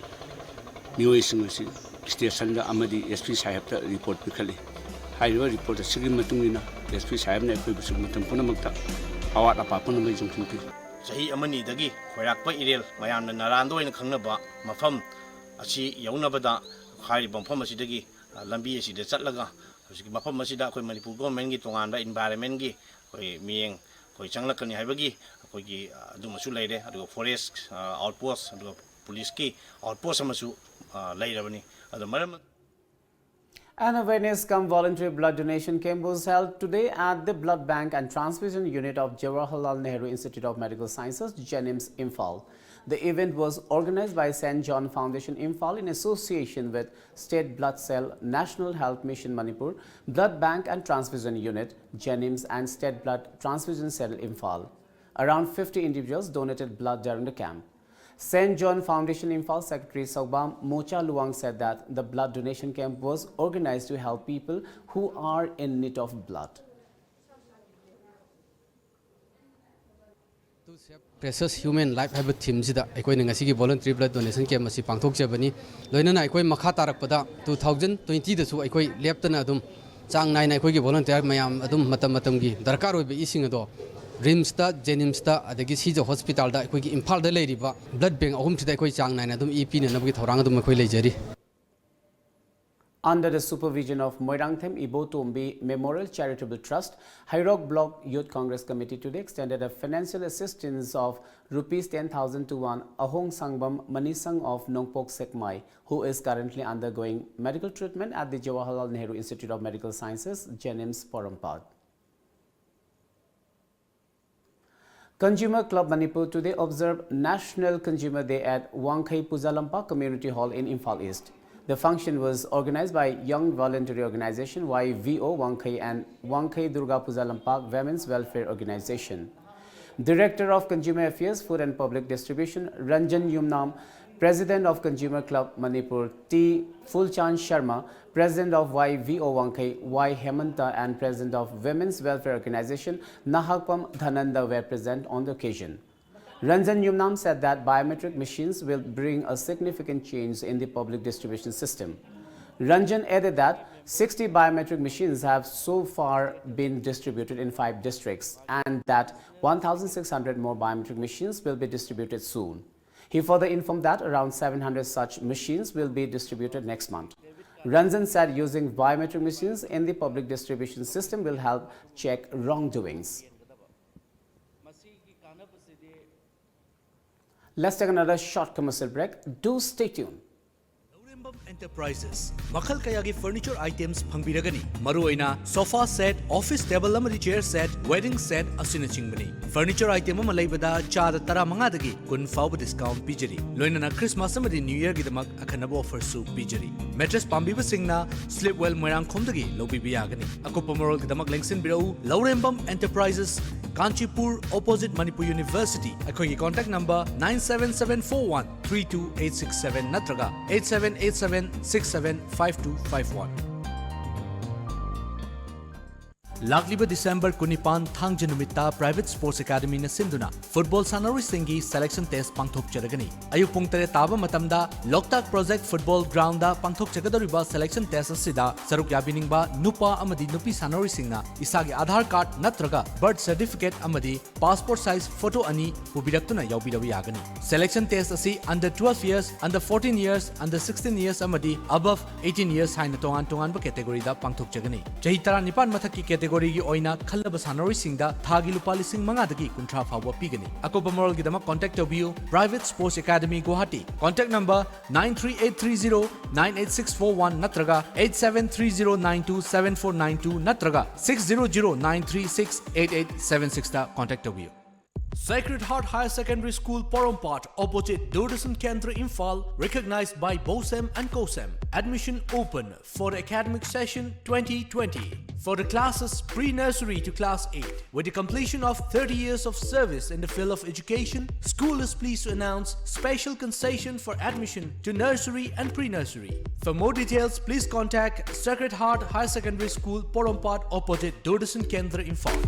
ꯃꯤꯑꯣꯏꯁꯤꯡ ꯑꯁꯤ ꯁ꯭ꯇꯦꯁꯟꯗ ꯑꯃꯗꯤ ꯑꯦꯁ ꯄꯤ ꯁꯥꯍꯦꯕꯇ ꯔꯤꯄꯣꯔꯠ ꯄꯤꯈꯠꯂꯤ꯫ ꯍꯥꯏꯔꯤꯕ ꯔꯤꯄꯣꯔꯠ ꯑꯁꯤꯒꯤ ꯃꯇꯨꯡ ꯏꯟꯅ ꯑꯦꯁ ꯄꯤ ꯁꯥꯍꯦꯕꯅ ꯑꯩꯈꯣꯏꯕꯨꯁꯨ ꯃꯇꯝ ꯄꯨꯝꯅꯃꯛꯇ ꯑꯋꯥꯠ ꯑꯄꯥ ꯄꯨꯝꯅꯃꯛ ꯌꯦꯡꯁꯤꯟꯕꯤ꯫ ꯆꯍꯤ ꯑꯃꯅꯤꯗꯒꯤ ꯈꯣꯏꯔꯥꯛꯄ ꯏꯔꯦꯜ, ꯃꯌꯥꯝꯅ ꯅꯔꯥꯟꯗ ꯑꯣꯏꯅ ꯈꯪꯅꯕ ꯃꯐꯝ ꯑꯁꯤ ꯌꯧꯅꯕꯗ ꯍꯥꯏꯔꯤꯕ ꯃꯐꯝ ꯑꯁꯤꯗꯒꯤ, ꯑ, ꯂꯝꯕꯤ ꯑꯁꯤꯗ ꯆꯠꯂꯒ ꯍꯧꯖꯤꯛꯀꯤ ꯃꯐꯝ ꯑꯁꯤꯗ ꯑꯩꯈꯣꯏ ꯃꯅꯤꯄꯨꯔ ꯒꯣꯔꯃꯦꯟꯒꯤ ꯇꯣꯉꯥꯟꯕ ꯏꯟꯚꯥꯏꯔꯟꯃꯦꯟꯒꯤ ꯑꯩꯈꯣꯏ ꯃꯤꯠꯌꯦꯡ ꯑꯩꯈꯣꯏ ꯆꯪꯂꯛꯀꯅꯤ ꯍꯥꯏꯕꯒꯤ ꯑꯩꯈꯣꯏꯒꯤ, ꯑ, ꯑꯗꯨꯃꯁꯨ ꯂꯩꯔꯦ꯫ ꯑꯗꯨꯒ ꯐꯣꯔꯦꯁ, ꯑ, ꯑꯥꯎꯠꯄꯣꯁ, ꯑꯗꯨꯒ ꯄꯨꯂꯤꯁꯀꯤ ꯑꯥꯎꯠꯄꯣꯁ ꯑꯃꯁꯨ, ꯑ, ꯂꯩꯔꯕꯅꯤ꯫ ꯑꯗꯣ ꯃꯔꯝ An awareness cum voluntary blood donation camp was held today at the Blood Bank and Transfusion Unit of Jawaharlal Nehru Institute of Medical Sciences, JNIMS, Imphal. The event was organized by Saint John Foundation, Imphal, in association with State Blood Cell, National Health Mission Manipur, Blood Bank and Transfusion Unit, JNIMS, and State Blood Transfusion Cell, Imphal. Around fifty individuals donated blood during the camp. Saint John Foundation Imphal Secretary Saubam Mocha Luang said that the blood donation camp was organized to help people who are in need of blood. Precious Human Life ꯍꯥꯏꯕ ꯊꯤꯝꯁꯤꯗ ꯑꯩꯈꯣꯏꯅ ꯉꯁꯤꯒꯤ voluntary blood donation camp ꯑꯁꯤ ꯄꯥꯡꯊꯣꯛꯆꯕꯅꯤ꯫ ꯂꯣꯏꯅꯅ ꯑꯩꯈꯣꯏ ꯃꯈꯥ ꯇꯥꯔꯛꯄꯗ two thousand twenty ꯗꯁꯨ ꯑꯩꯈꯣꯏ ꯂꯦꯞꯇꯅ ꯑꯗꯨꯝ ꯆꯥꯡ ꯅꯥꯏꯅ ꯑꯩꯈꯣꯏꯒꯤ volunteer ꯃꯌꯥꯝ ꯑꯗꯨꯝ ꯃꯇꯝ ꯃꯇꯝꯒꯤ ꯗꯔꯀꯥꯔ ꯑꯣꯏꯕ ꯏꯁꯤꯡ ꯑꯗꯣ ꯔꯤꯝꯁꯇ, ꯖꯦꯅꯤꯝꯁꯇ, ꯑꯗꯒꯤ ꯁꯤꯖ ꯍꯣꯁꯄꯤꯇꯥꯜꯗ, ꯑꯩꯈꯣꯏꯒꯤ ꯏꯝꯐꯥꯜꯗ ꯂꯩꯔꯤꯕ blood bank ꯑꯍꯨꯝꯁꯤꯗ ꯑꯩꯈꯣꯏ ꯆꯥꯡ ꯅꯥꯏꯅ ꯑꯗꯨꯝ ꯏ ꯄꯤꯅꯅꯕꯒꯤ ꯊꯧꯔꯥꯡ ꯑꯗꯨꯝ ꯑꯩꯈꯣꯏ ꯂꯩꯖꯔꯤ꯫ Under the supervision of Moirangthem Ibotombi Memorial Charitable Trust, Hairok Block Youth Congress Committee today extended a financial assistance of rupees ten thousand to one Ahong Sangbam Manisang of Nongpok Sekmai, who is currently undergoing medical treatment at the Jawaharlal Nehru Institute of Medical Sciences, JNIMS, Porompat. Consumer Club Manipur today observed National Consumer Day at Wangkhei Puja Lampak Community Hall in Imphal East. The function was organized by Young Voluntary Organization, Y V O, Wangkhei and Wangkhei Durga Puja Lampak Women's Welfare Organization. Director of Consumer Affairs, Food and Public Distribution, Ranjan Yumnam, President of Consumer Club Manipur, T Fulchand Sharma, President of Y V O Wangkhei, Y Hemanta, and President of Women's Welfare Organization, Nahakpam Dhananda, were present on the occasion. Ranjan Yumnam said that biometric machines will bring a significant change in the public distribution system. Ranjan added that sixty biometric machines have so far been distributed in five districts and that one thousand six hundred more biometric machines will be distributed soon. He further informed that around seven hundred such machines will be distributed next month. Ranjan said using biometric machines in the public distribution system will help check wrongdoings. Let's take another short commercial break. Do stay tuned. ꯂꯧꯔꯦꯝꯕꯝ ꯑꯦꯟꯇꯔꯄ꯭ꯔꯥꯏꯖꯦꯁ ꯃꯈꯜ ꯀꯌꯥꯒꯤ furniture items ꯐꯪꯕꯤꯔꯒꯅꯤ꯫ ꯃꯔꯨꯑꯣꯏꯅ sofa set, office table ꯑꯃꯗꯤ chair set, wedding set ꯑꯁꯤꯅꯆꯤꯡꯕꯅꯤ꯫ Furniture item ꯑꯃ ꯂꯩꯕꯗ ꯆꯥꯗ ꯇꯔꯥꯃꯉꯥꯗꯒꯤ ꯀꯨꯟ ꯐꯥꯎꯕ ꯗꯤꯁꯀꯥꯎꯟ ꯄꯤꯖꯔꯤ꯫ ꯂꯣꯏꯅꯅ ꯈ꯭ꯔꯤꯁꯃꯥꯁ ꯑꯃꯗꯤ ꯅ꯭ꯌꯨ ꯌꯔꯒꯤꯗꯃꯛ ꯑꯈꯟꯅꯕ ꯑꯣꯐꯔꯁꯨ ꯄꯤꯖꯔꯤ꯫ ꯃꯦꯇ꯭ꯔꯦꯁ ꯄꯥꯝꯕꯤꯕꯁꯤꯡꯅ ꯁ꯭ꯂꯤꯞ ꯋꯦꯜ ꯃꯣꯏꯔꯥꯡꯈꯣꯝꯗꯒꯤ ꯂꯧꯕꯤꯕ ꯌꯥꯒꯅꯤ꯫ ꯑꯀꯨꯞꯄ ꯃꯔꯣꯜꯒꯤꯗꯃꯛ ꯂꯦꯡꯁꯤꯟꯕꯤꯔꯛꯎ ꯂꯧꯔꯦꯝꯕꯝ ꯑꯦꯟꯇꯔꯄ꯭ꯔꯥꯏꯖꯦꯁ, ꯀꯥꯟꯆꯤꯄꯨꯔ, ꯑꯣꯄꯣꯖꯤꯠ ꯃꯅꯤꯄꯨꯔ ꯌꯨꯅꯤꯚꯔꯁꯤꯇꯤ꯫ ꯑꯩꯈꯣꯏꯒꯤ contact number nine seven seven four one three two eight six seven ꯅꯠꯇ꯭ꯔꯒ eight seven eight seven six seven five two five one꯫ ꯂꯥꯛꯂꯤꯕ ꯗꯤꯁꯦꯝꯕꯔ ꯀꯨꯟꯅꯤꯄꯥꯟ ꯊꯥꯡꯖ ꯅꯨꯃꯤꯠꯇ ꯄ꯭ꯔꯥꯏꯚꯦꯠ ꯁ꯭ꯄꯣꯔꯠꯁ ꯑꯦꯀꯥꯗꯃꯤꯅ ꯁꯤꯟꯗꯨꯅ ꯐꯨꯠꯕꯣꯜ ꯁꯥꯟꯅꯔꯣꯏꯁꯤꯡꯒꯤ ꯁꯦꯂꯦꯛꯁꯟ ꯇꯦꯁ ꯄꯥꯡꯊꯣꯛꯆꯔꯒꯅꯤ꯫ ꯑꯌꯨꯛ ꯄꯨꯡ ꯇꯔꯦꯠ ꯇꯥꯕ ꯃꯇꯝꯗ ꯂꯣꯛꯇꯥꯛ ꯄ꯭ꯔꯣꯖꯦꯛ ꯐꯨꯠꯕꯣꯜ ꯒ꯭ꯔꯥꯎꯟꯗ ꯄꯥꯡꯊꯣꯛꯆꯒꯗꯧꯔꯤꯕ ꯁꯦꯂꯦꯛꯁꯟ ꯇꯦꯁ ꯑꯁꯤꯗ ꯁꯔꯨꯛ ꯌꯥꯕꯤꯅꯤꯡꯕ ꯅꯨꯄꯥ ꯑꯃꯗꯤ ꯅꯨꯄꯤ ꯁꯥꯟꯅꯔꯣꯏꯁꯤꯡꯅ ꯏꯁꯥꯒꯤ ꯑꯥꯙꯥꯔ ꯀꯥꯔꯗ ꯅꯠꯇ꯭ꯔꯒ ꯕꯔꯊ ꯁꯔꯇꯤꯐꯤꯀꯦꯠ ꯑꯃꯗꯤ ꯄꯥꯁꯄꯣꯔꯠ ꯁꯥꯏꯖ ꯐꯣꯇꯣ ꯑꯅꯤ ꯄꯨꯕꯤꯔꯛꯇꯨꯅ ꯌꯥꯎꯕꯤꯔꯕ ꯌꯥꯒꯅꯤ꯫ ꯁꯦꯂꯦꯛꯁꯟ ꯇꯦꯁ ꯑꯁꯤ under twelve years, under fourteen years, under sixteen years ꯑꯃꯗꯤ above eighteen years ꯍꯥꯏꯅ ꯇꯣꯉꯥꯟ ꯇꯣꯉꯥꯟꯕ ꯀꯦꯇꯦꯒꯣꯔꯤꯗ ꯄꯥꯡꯊꯣꯛꯆꯒꯅꯤ꯫ ꯆꯍꯤ ꯇꯔꯥꯅꯤꯄꯥꯟ ꯃꯊꯛꯀꯤ ꯀꯦꯇꯦꯒꯣꯔꯤꯒꯤ ꯑꯣꯏꯅ ꯈꯜꯂꯕ ꯁꯥꯟꯅꯔꯣꯏꯁꯤꯡꯗ ꯊꯥꯒꯤ ꯂꯨꯄꯥ ꯂꯤꯁꯤꯡ ꯃꯉꯥꯗꯒꯤ ꯀꯨꯟꯊ꯭ꯔꯥ ꯐꯥꯎꯕ ꯄꯤꯒꯅꯤ꯫ ꯑꯀꯨꯞꯄ ꯃꯔꯣꯜꯒꯤꯗꯃꯛ ꯀꯣꯟꯇꯦꯛ ꯇꯧꯕꯤꯌꯨ Private Sports Academy Guwahati, contact number nine three eight three zero nine eight six four one ꯅꯠꯇ꯭ꯔꯒ eight seven three zero nine two seven four nine two ꯅꯠꯇ꯭ꯔꯒ six zero zero nine three six eight eight seven sixꯇ contact ꯇꯧꯕꯤꯌꯨ꯫ Sacred Heart Higher Secondary School, Porompat, opposite Doordarshan Kendra, Imphal, recognized by BOSEM and COSEM. Admission open for the academic session twenty twenty. For the classes pre-nursery to class eight, with the completion of thirty years of service in the field of education, school is pleased to announce special concession for admission to nursery and pre-nursery. For more details, please contact Sacred Heart Higher Secondary School, Porompat, opposite Doordarshan Kendra, Imphal.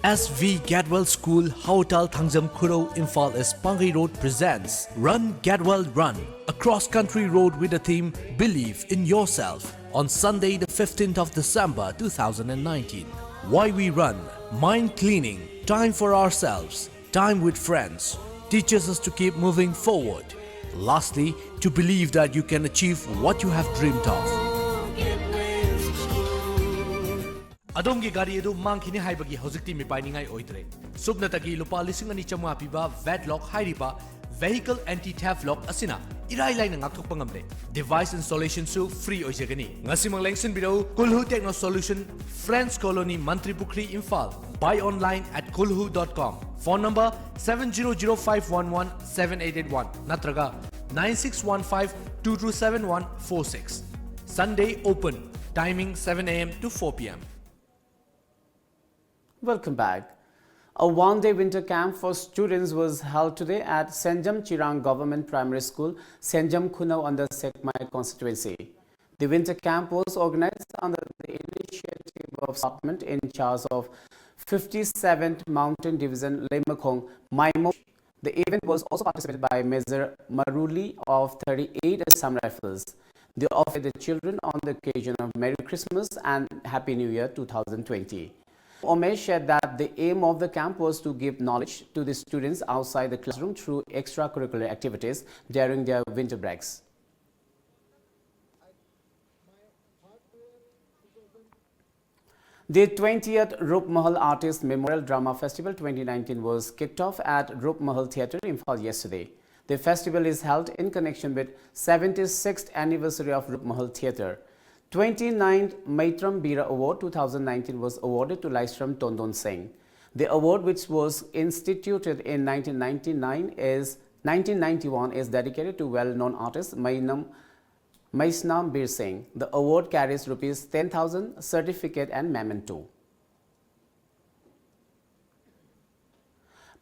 S V Gadwell School, Howtal Thangjam Khurou, Imphal East, Pangai Road presents Run Gadwell Run, a cross-country road with the theme Believe in Yourself, on Sunday, the fifteenth of December two thousand nineteen. Why we run? Mind cleaning, time for ourselves, time with friends, teaches us to keep moving forward. Lastly, to believe that you can achieve what you have dreamed of. ꯑꯗꯣꯝꯒꯤ ꯒꯥꯔꯤ ꯑꯗꯨ ꯃꯥꯡꯈꯤꯅꯤ ꯍꯥꯏꯕꯒꯤ ꯍꯧꯖꯤꯛꯇꯤ ꯃꯤꯄꯥꯏꯅꯤꯡꯉꯥꯏ ꯑꯣꯏꯗ꯭ꯔꯦ꯫ ꯁꯨꯞꯅꯇꯒꯤ ꯂꯨꯄꯥ ꯂꯤꯁꯤꯡ ꯑꯅꯤ ꯆꯥꯝꯃꯉꯥ ꯄꯤꯕ ꯚꯦꯠ ꯂꯣꯛ ꯍꯥꯏꯔꯤꯕ vehicle anti theft lock ꯑꯁꯤꯅ ꯏꯔꯥꯏ ꯂꯥꯏꯅ ꯉꯥꯛꯊꯣꯛꯄ ꯉꯝꯂꯦ꯫ Device installationꯁꯨ free ꯑꯣꯏꯖꯒꯅꯤ꯫ ꯉꯁꯤꯃꯛ ꯂꯦꯡꯁꯤꯟꯕꯤꯔꯛꯎ, ꯀꯨꯜꯍꯨ Techno Solution, Friends Colony, ꯃꯟꯇ꯭ꯔꯤ ꯄꯨꯈ꯭ꯔꯤ, Imphal. Buy online at kulhu dot com. Phone number seven zero zero five one one seven eight eight one ꯅꯠꯇ꯭ꯔꯒ nine six one five two two seven one four six. Sunday open, timing seven A M to four P M. Welcome back. A one-day winter camp for students was held today at Senjam Chirang Government Primary School, Senjam Khunau under Sekmai constituency. The winter camp was organized under the initiative of department in charge of fifty-seventh Mountain Division Leimakhong Maimo. The event was also participated by Major Maruli of thirty-eight Assam Rifles. They offered the children on the occasion of Merry Christmas and Happy New Year two thousand twenty. Omesh shared that the aim of the camp was to give knowledge to the students outside the classroom through extracurricular activities during their winter breaks. The twentieth Rupmahal Artist Memorial Drama Festival twenty nineteen was kicked off at Rupmahal Theatre, Imphal yesterday. The festival is held in connection with seventy-sixth anniversary of Rupmahal Theatre. Twenty-ninth Maitram Bira Award two thousand nineteen was awarded to Laishram Tondon Singh. The award, which was instituted in nineteen ninety-nine, is nineteen ninety-one, is dedicated to well-known artist Mainam Maisnam Bir Singh. The award carries rupees ten thousand, certificate and memento.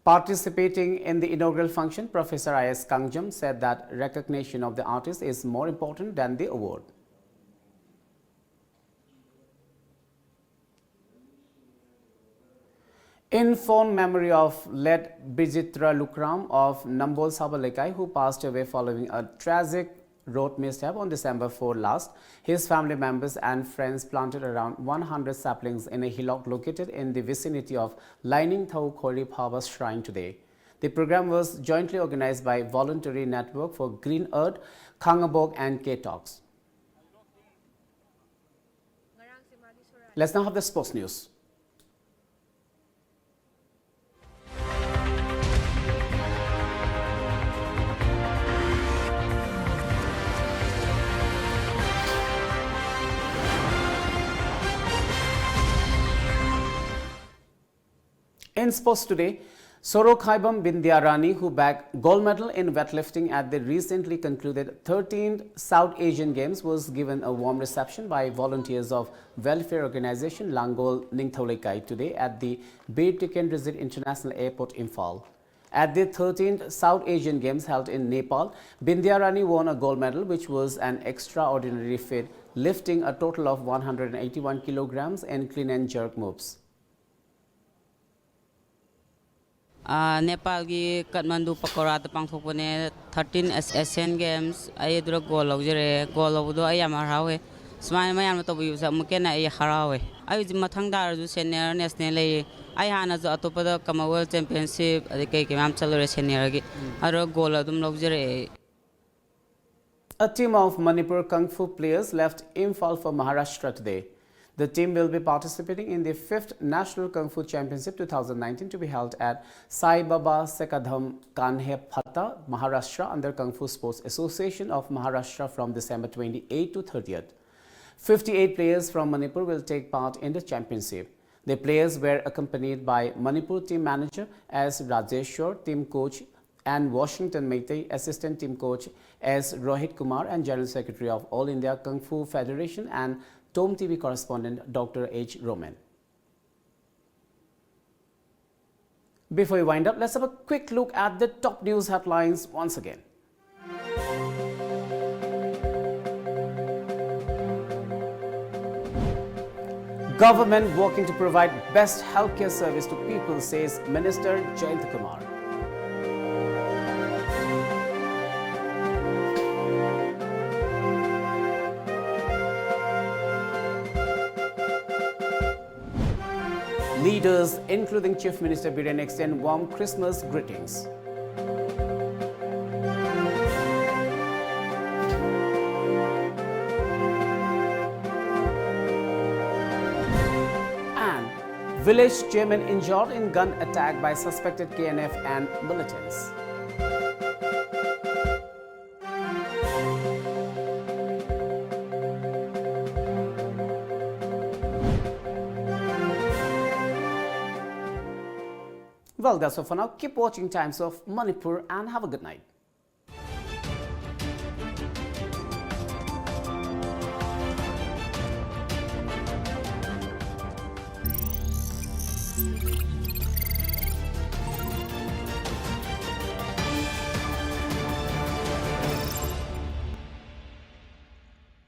Participating in the inaugural function, Professor I S Kangjam said that recognition of the artist is more important than the award. In fond memory of late Bijitra Lukram of Nambol Sabalekai, who passed away following a tragic road mishap on December four last, his family members and friends planted around one hundred saplings in a hillock located in the vicinity of Lainingthou Khori Phaba's shrine today. The program was jointly organized by Voluntary Network for Green Earth, Khangabok and K-Talks. Let's now have the sports news. In sports today, Sorokhaibam Bindyarani, who bagged gold medal in weightlifting at the recently concluded thirteenth South Asian Games, was given a warm reception by volunteers of welfare organization Langol Ningthoulekai today at the Bir Tikendrajit International Airport, Imphal. At the thirteenth South Asian Games held in Nepal, Bindyarani won a gold medal, which was an extraordinary feat, lifting a total of one hundred eighty-one kilograms in clean and jerk moves. ꯑꯥ, ꯅꯦꯄꯥꯜꯒꯤ ꯀꯠꯃꯟꯗꯨ ꯄꯀꯣꯔꯥꯗ ꯄꯥꯡꯊꯣꯛꯄꯅꯦ꯫ Thirteen ꯑꯦꯁ-, Asian Games. ꯑꯩ ꯑꯗꯨꯗ goal ꯂꯧꯖꯔꯛꯑꯦ꯫ Goal ꯂꯧꯕꯗꯣ ꯑꯩ ꯌꯥꯝ ꯍꯔꯥꯎꯋꯦ꯫ ꯁꯨꯃꯥꯏꯅ ꯃꯌꯥꯝꯅ ꯇꯧꯕꯤꯕꯁꯦ ꯑꯃꯨꯛꯀ ꯍꯦꯟꯅ ꯑꯩ ꯍꯔꯥꯎꯋꯦ꯫ ꯑꯩ ꯍꯧꯖꯤꯛ ꯃꯊꯪ ꯊꯥꯔꯁꯨ ꯁꯦꯅꯤꯌꯔ ꯅꯦꯁꯅꯦꯜ ꯂꯩꯌꯦ꯫ ꯑꯩ ꯍꯥꯟꯅꯁꯨ ꯑꯇꯣꯞꯄꯗ ꯀꯃꯟꯋꯦꯜꯊ ꯆꯦꯝꯄꯤꯌꯟꯁꯤꯞ ꯑꯗꯩ ꯀꯩ ꯀꯩ ꯃꯌꯥꯝ ꯆꯠꯂꯨꯔꯦ ꯁꯦꯅꯤꯌꯔꯒꯤ꯫ ꯑꯗꯨꯗ ꯒꯣꯜ ꯑꯗꯨꯝ ꯂꯧꯖꯔꯛꯑꯦ ꯑꯩ꯫ A team of Manipur Kung Fu players left Imphal for Maharashtra today. The team will be participating in the fifth National Kung Fu Championship two thousand nineteen to be held at Sai Baba Sekadham Kanhe Phatta, Maharashtra under Kung Fu Sports Association of Maharashtra from December twenty-eighth to thirtieth. Fifty-eight players from Manipur will take part in the championship. The players were accompanied by Manipur team manager S Rajeshwar, team coach and Washington Meitei, assistant team coach S Rohit Kumar, and general secretary of All India Kung Fu Federation and Tom T V correspondent Doctor H Roman. Before we wind up, let's have a quick look at the top news headlines once again. Government working to provide best healthcare service to people, says Minister Jayanta Kumar. Leaders, including Chief Minister Biren, extend warm Christmas greetings. And village chairman injured in gun attack by suspected K N F and militants. Well, that's all for now. Keep watching Times of Manipur and have a good night.